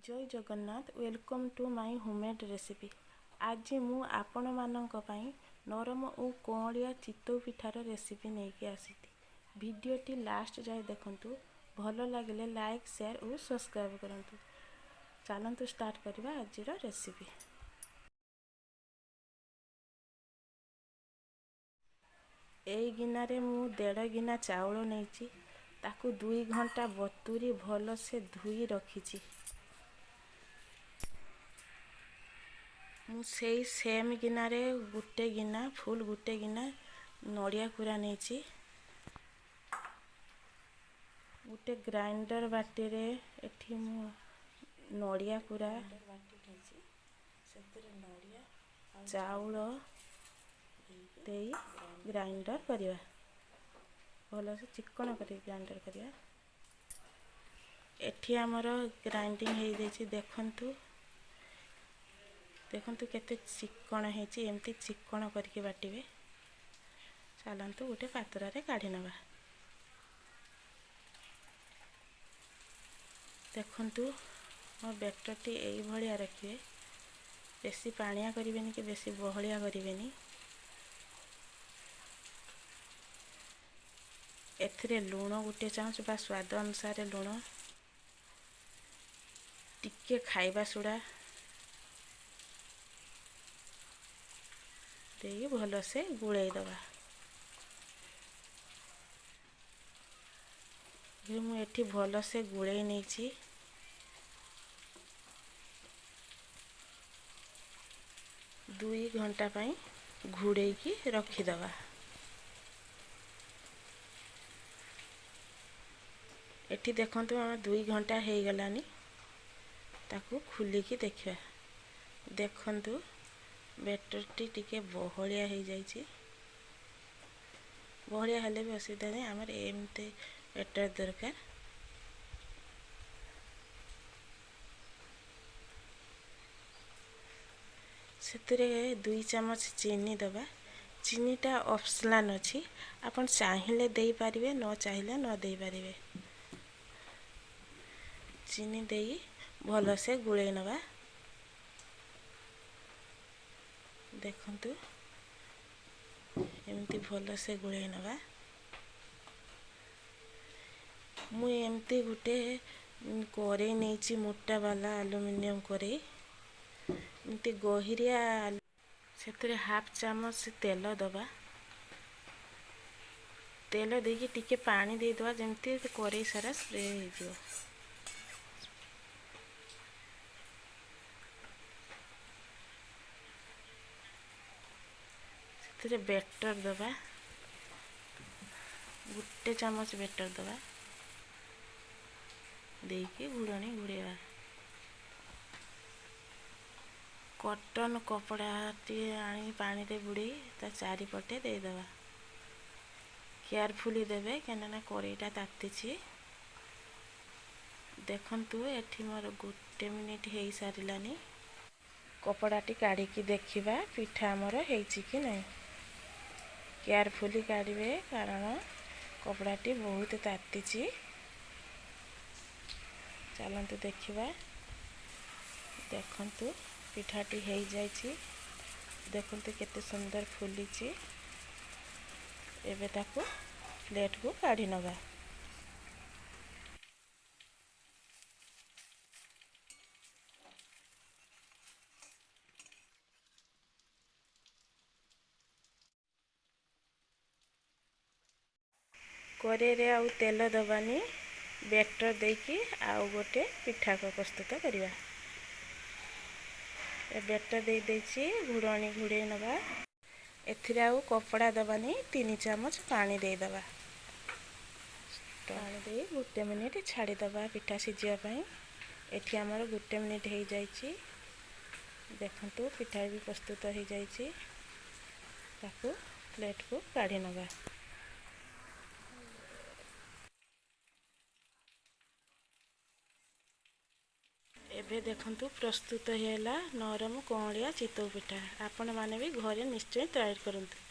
Jay Jagannath, welcome to my homemade recipe. ଆଜି ମୁଁ ଆପଣମାନଙ୍କ ପାଇଁ ନରମ ଓ କଅଁଳିଆ ଚିତଉ ପିଠାର ରେସିପି ନେଇକି ଆସିଛି। ଭିଡ଼ିଓଟି ଲାଷ୍ଟ ଯାଏ ଦେଖନ୍ତୁ, ଭଲ ଲାଗିଲେ ଲାଇକ୍, ସେୟାର ଓ ସବସ୍କ୍ରାଇବ୍ କରନ୍ତୁ। ଚାଲନ୍ତୁ ଷ୍ଟାର୍ଟ କରିବା ଆଜିର ରେସିପି। ଏଇ ଗିନାରେ ମୁଁ 1.5 ଗିନା ଚାଉଳ ନେଇଛି। ତାକୁ 2 ଘଣ୍ଟା ବତୁରି ଭଲସେ ଧୋଇ ରଖିଛି। ମୁଁ ସେଇ ସେମ୍ ଗିନାରେ ଗୋଟେ ଗିନା, ଫୁଲ୍ ଗୋଟେ ଗିନା ନଡ଼ିଆ କୁରା ନେଇଛି। ଗୋଟେ ଗ୍ରାଇଣ୍ଡର ବାଟିରେ ଏଠି ମୁଁ ନଡ଼ିଆ କୁରା, ସେଥିରେ ନଡ଼ିଆ, ଚାଉଳ ଦେଇ ଗ୍ରାଇଣ୍ଡର କରିବା। ଭଲସେ ଚିକ୍କଣ କରି ଗ୍ରାଇଣ୍ଡର କରିବା। ଏଠି ଆମର ଗ୍ରାଇଣ୍ଡିଙ୍ଗ ହେଇଯାଇଛି। ଦେଖନ୍ତୁ, ଦେଖନ୍ତୁ କେତେ ଚିକ୍କଣ ହେଇଛି। ଏମିତି ଚିକ୍କଣ କରିକି ବାଟିବେ। ଚାଲନ୍ତୁ ଗୋଟେ ପାତ୍ରରେ କାଢ଼ି ନେବା। ଦେଖନ୍ତୁ, ମୋ ବ୍ୟାଟରଟି ଏଇଭଳିଆ ରଖିବେ। ବେଶୀ ପାଣିଆ କରିବେନି କି ବେଶୀ ବହଳିଆ କରିବେନି। ଏଥିରେ ଲୁଣ ଗୋଟେ ଚାମଚ ବା ସ୍ୱାଦ ଅନୁସାରେ ଲୁଣ, ଟିକେ ଖାଇବା ସୋଡ଼ା ଦେଇ ଭଲସେ ଗୋଳେଇ ଦେବା। ମୁଁ ଏଠି ଭଲସେ ଗୋଳେଇ ନେଇଛି। 2 ଘଣ୍ଟା ପାଇଁ ଘୋଡ଼େଇକି ରଖିଦେବା। ଏଠି ଦେଖନ୍ତୁ, ଆମ 2 ଘଣ୍ଟା ହେଇଗଲାନି। ତାକୁ ଖୋଲିକି ଦେଖିବା। ଦେଖନ୍ତୁ, ବ୍ୟାଟରଟି ଟିକେ ବହଳିଆ ହେଇଯାଇଛି। ବହଳିଆ ହେଲେ ବି ଅସୁବିଧା ନାହିଁ, ଆମର ଏମିତି ବ୍ୟାଟର ଦରକାର। ସେଥିରେ 2 ଚାମଚ ଚିନି ଦେବା। ଚିନିଟା ଅପସନାଲ୍ ଅଛି, ଆପଣ ଚାହିଁଲେ ଦେଇପାରିବେ, ନ ଚାହିଁଲେ ନ ଦେଇପାରିବେ। ଚିନି ଦେଇ ଭଲସେ ଗୋଳେଇ ନେବା। ଦେଖନ୍ତୁ, ଏମିତି ଭଲସେ ଗୋଳେଇ ନେବା। ମୁଁ ଏମିତି ଗୋଟେ କରେଇ ନେଇଛି, ମୋଟା ବାଲା ଆଲୁମିନିୟମ କରେଇ, ଏମିତି ଗହିରିଆ। ସେଥିରେ ହାଫ୍ ଚାମଚ ତେଲ ଦେବା। ତେଲ ଦେଇକି ଟିକେ ପାଣି ଦେଇଦେବା, ଯେମିତି କରେଇ ସାରା ସ୍ପ୍ରେ ହେଇଯିବ। ସେଥିରେ ବ୍ୟାଟର ଦେବା, ଗୋଟେ ଚାମଚ ବ୍ୟାଟର ଦେବା। ଦେଇକି ଘୋଡ଼ଣୀ ଘୋଡ଼େଇବା। କଟନ୍ କପଡ଼ାଟିଏ ଆଣି ପାଣିରେ ବୁଡ଼େଇ ତା ଚାରିପଟେ ଦେଇଦେବା। କେୟାରଫୁଲି ଦେବେ, କାହିଁକିନା କଡ଼େଇଟା ତାତିଛି। ଦେଖନ୍ତୁ, ଏଠି ମୋର 1 ମିନିଟ୍ ହେଇସାରିଲାନି। କପଡ଼ାଟି କାଢ଼ିକି ଦେଖିବା ପିଠା ଆମର ହେଇଛି କି ନାହିଁ। କେୟାରଫୁଲି କାଢ଼ିବେ, କାରଣ କପଡ଼ାଟି ବହୁତ ତାତିଛି। ଚାଲନ୍ତୁ ଦେଖିବା। ଦେଖନ୍ତୁ, ପିଠାଟି ହେଇଯାଇଛି। ଦେଖନ୍ତୁ କେତେ ସୁନ୍ଦର ଫୁଲିଛି। ଏବେ ତାକୁ ପ୍ଲେଟ୍କୁ କାଢ଼ି ନେବା। କରେଇରେ ଆଉ ତେଲ ଦେବାନି, ବ୍ୟାଟର ଦେଇକି ଆଉ ଗୋଟେ ପିଠା ପ୍ରସ୍ତୁତ କରିବା। ଏ ବ୍ୟାଟର ଦେଇ ଦେଇଛି, ଘୋଡ଼ଣୀ ଘୋଡ଼େଇ ନେବା। ଏଥିରେ ଆଉ କପଡ଼ା ଦେବାନି, 3 ଚାମଚ ପାଣି ଦେଇଦେବା। ପାଣି ଦେଇ 1 ମିନିଟ୍ ଛାଡ଼ିଦେବା ପିଠା ସିଝିବା ପାଇଁ। ଏଠି ଆମର 1 ମିନିଟ୍ ହେଇଯାଇଛି। ଦେଖନ୍ତୁ, ପିଠା ବି ପ୍ରସ୍ତୁତ ହେଇଯାଇଛି। ତାକୁ ପ୍ଲେଟ୍କୁ କାଢ଼ି ନେବା। ଏବେ ଦେଖନ୍ତୁ, ପ୍ରସ୍ତୁତ ହେଲା ନରମ କଅଁଳିଆ ଚିତଉ ପିଠା। ଆପଣମାନେ ବି ଘରେ ନିଶ୍ଚୟ ଟ୍ରାଏ କରନ୍ତୁ।